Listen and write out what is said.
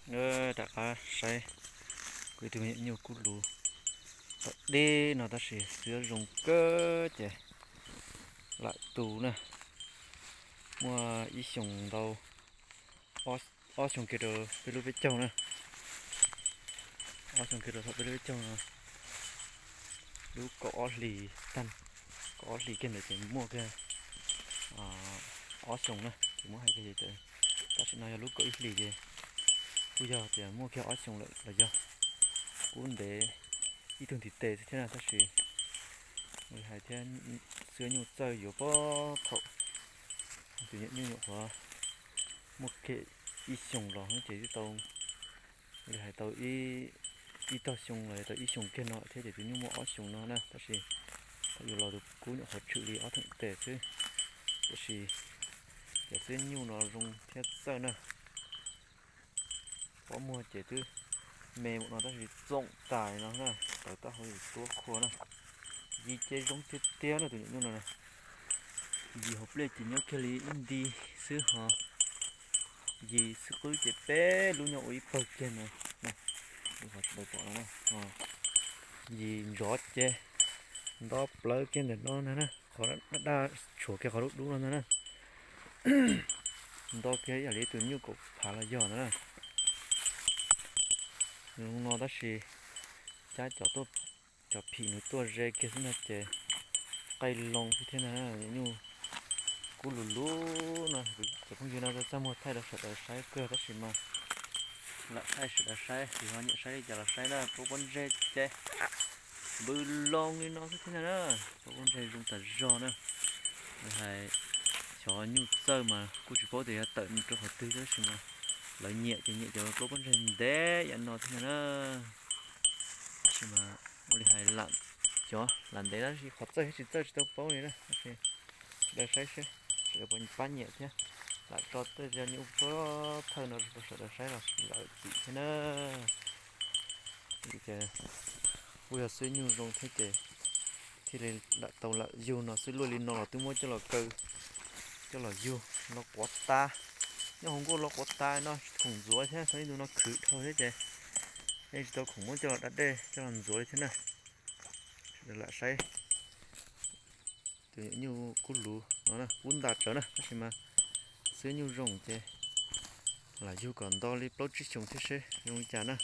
Rov qab saib kuv tus me nyuam nyuj kub luv tom deb no tab sis twb zoo kawg ces lam tu na. Muaj ib xyoos ntau, ob xyoos kiag rau peb lub peb caug na. Ob xyoos kiag rau thaum peb lub peb caug no, lub kaum ob hlis tag, kaum ob hlis kiag ntawd ces muaj kiag ob xyoos na, ces muab hais kiag ces tam sim no yog lub kaum ib hlis ces kuj yog tias muaj kiag ob xyoos lawm los yog kub ntev ib tug ntiv tes xwb thiab na. Tab sis hais thiab, xwb nyuj txawj yuav pab thaum tus nyuam nyuj nyuam qhuav muaj kiag ib xyoos los ces twb tau, hais tau ib tog xyoo los tau ib xyoos kiag no thiab ces tus nyuj muaj ob xyoos no na. Tab sis thaum yuav los tus kub nyuam qhuav tshwm li ob theem tes xwb. Tiam sis cov xwb nyuj no zoo thiab txawj na. Pob muag ces twb me mus no tab sis txoom tas no na, tawv taub hau tuab khua na. Yig ces zoo tiag tiag na tus nyuam nyuj no. Yig hauv pliaj ces nyob kiag li ib nti xwb ho. Yig xwb qwb ces peb lub nyob ua ib pawg kiag no. Yig ntsov ces nto plawv kiag ntawm no ntag na, qhov daj daj tshuav kiag qhov dub dub no ntag na. Nto kiag ib yam li tus nyuj kaum phav los yog ntag na. Nws zoo no tab sis cab cov, cov phim nws tuaj ze kiag xwb no ces qaij loo xwb thiab ntag na. Nyuj kub lug lug no, cov phooj ywg no txaj muag thaij rau sawv daws saib kawg tab sis mas lam thaij sawv daws saib, tsis ho nyiam saib li cas los saib na. Plaub pob ntseg ces npw loo li no xwb thiab ntag na. Plaub pob ntseg zoo tas zog na. Hais xyov nyuj txawj mas kuj tsis paub tias yog tawm rau qhov twg tab sis mas lawv nyiam ces nyiam cov plaub pob ntseg ntev yam no thiab ntag na. Tab sis mas ua li hais lam, xyov lam ntev tab sis qhov txawj thiab tsis txawj tsis tau paub li na. Tab sis sawv daws saib seb, sawv daws puas pab nyiam thiab. Lam tso tej nyuj pab thawj no rau sawv daws saib los lawm txim thiab na. Vim tias kuj yog xwb nyuj zoo thiab ces thiaj li lam tau lam yug no xwb. Luaj li no los twb muab coj los kaw, coj los yug los quav tas. Nyob hauv nkuaj los quav tas no khoom ntxuav thiab, txog ib ntu no khwv dhau thiab ces yeej tsis tau khoom muab coj los da dej coj los ntxuav li thiab na. Sawv daws lam saib tus nyuam nyuj kub luv no na, kub nta tsawv na tab sis mas xwb nyuj zoo ces lam yug kom nto li plaub tsib xyoos thiab seb zoo li cas na.